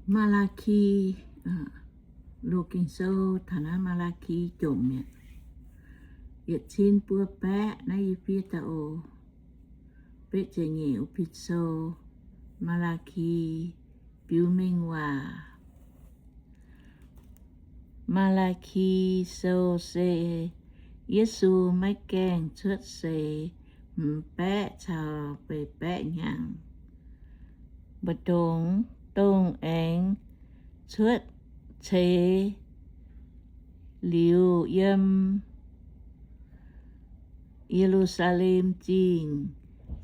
Maa^laa^ki, Loz-Ging Sou taux naaiv Maa^laa^ki jomc mi'aqv. Yietc cin buo baeqv naaiv yie fiev daaih oc. Betv ziepc nyeic, Wuov Pin Sou, Maa^laa^ki, biux mengh waac. Maa^laa^ki Sou se Yesu maiv gaengh cuotv seix hmz baeqv caux feix baeqv hnyangx. Mbu'ndongx dongh aengx cuotv ceix liuz yiem Ye^lu^saa^lem Zingh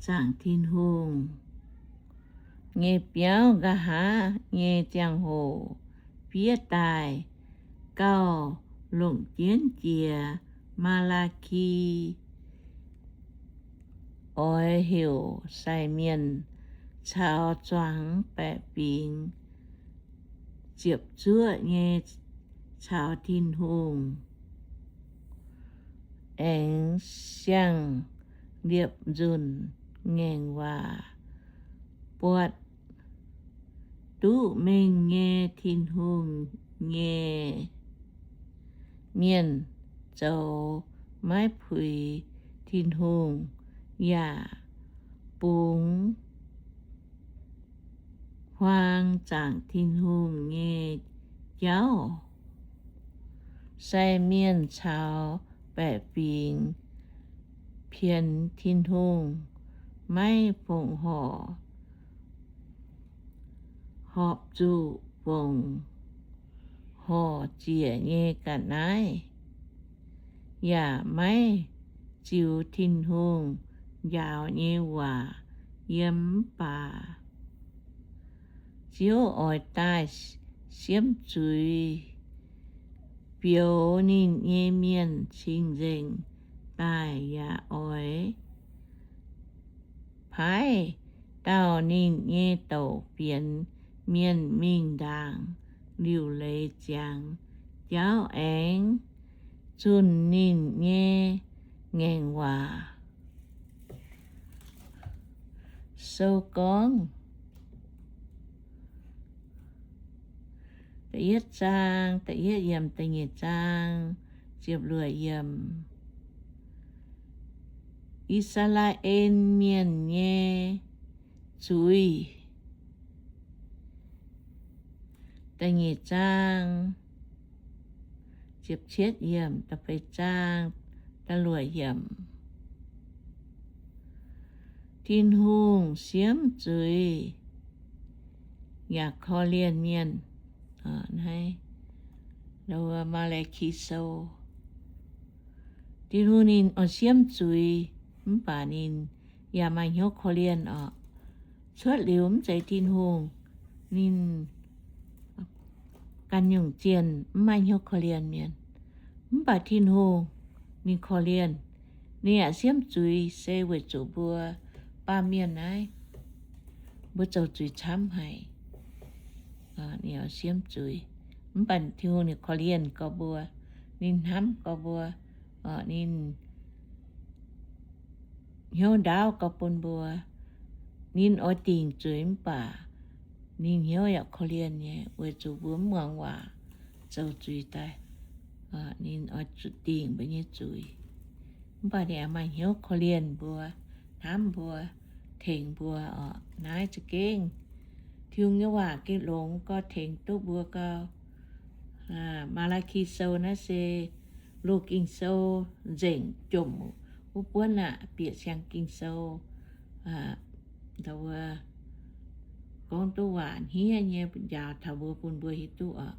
zaangc Tin-Hungh nyei biauv. Nqa'haav nyei ziangh hoc fiev daaih gauh longc jienv jiex Maa^laa^ki oix heuc sai mienh caux zuangx baeqc fingx ziepc zuoqv nyei caux Tin-Hungh aengx siang-liepc nzunc ngaengc waac buatc duqv mengh nyei Tin-Hungh nyei mienh zoux maiv puix Tin-Hungh yaac bungx huaang zaangc Tin-Hungh nyei jauv. Sai mienh caux baeqc fingx pienx Tin-Hungh maiv fongc horc, horpc zuqc fongc horc ziec nyei ga'naaiv, yaac maiv ziux Tin-Hungh njaaux nyei waac yiem. Mv baac Ziouv oix daaih siemv zuiz bioux ninh nyei mienh cing-nzengc daaih, yaac oix paaiv dauh ninh nyei douc fienx mienh mingh ndaangc liuc leiz ziangx jauv aengx zunh ninh nyei ngaengc waac. Sou gorngv da'yietv zaang, da'yietv yiemc, da'nyeic zaang, ziepc luoqc yiemc. I^saa^laa^en Mienh nyei zuiz. Da'nyeic zaang, ziepc cietv yiemc, da'feix zaang, da'luoqc yiemc. Tin-Hungh siemv zuiz yaac korv-lienh mienh. Maa^laa^ki Sou, Tin-Hungh ninh oix siemv zuiz, mv baac ninh yaac maaih hnyouv korv-lienh oc. Cuotv liuz mv zeiz Tin-Hungh, ninh ganh nyungc zienh mv maaih hnyouv korv-lienh mienh. Mv baac Tin-Hungh ninh korv-lienh, ninh yaac siemv zuiz se weic zuqc mbuo baamh mienh naaiv, mbuo zoux zuiz camv haic. Ninh oix siemv zuiz, mv baac Tin-Hungh ninh korv-lienh gorx mbuo, ninh hnamv gorx mbuo, ninh hnyouv ndaauv gorx bun mbuo. Ninh oix dingc zuiz mv baac ninh hnyouv yaac korv-lienh nyei, weic zuqc mbuo mv muangx waac zoux zuiz daaih. Ninh oix zuqc dingc mbuo nyei zuiz, mv baac ninh aengx maaih hnyouv korv-lienh mbuo, hnamv mbuo, tengx mbuo oc. Naaiv za'gengh Tin-Hungh nyei waac gengh longx gau, tengx duqv mbuo gau. Maa^laa^ki Sou naaiv se Loz-Ging Sou nzengc jomc wuov buonv aqv, bieqc siang Ging-Sou. Gorngv duqv waac hniev nyei njaaux taux mbuo, bun mbuo hiuv duqv oc.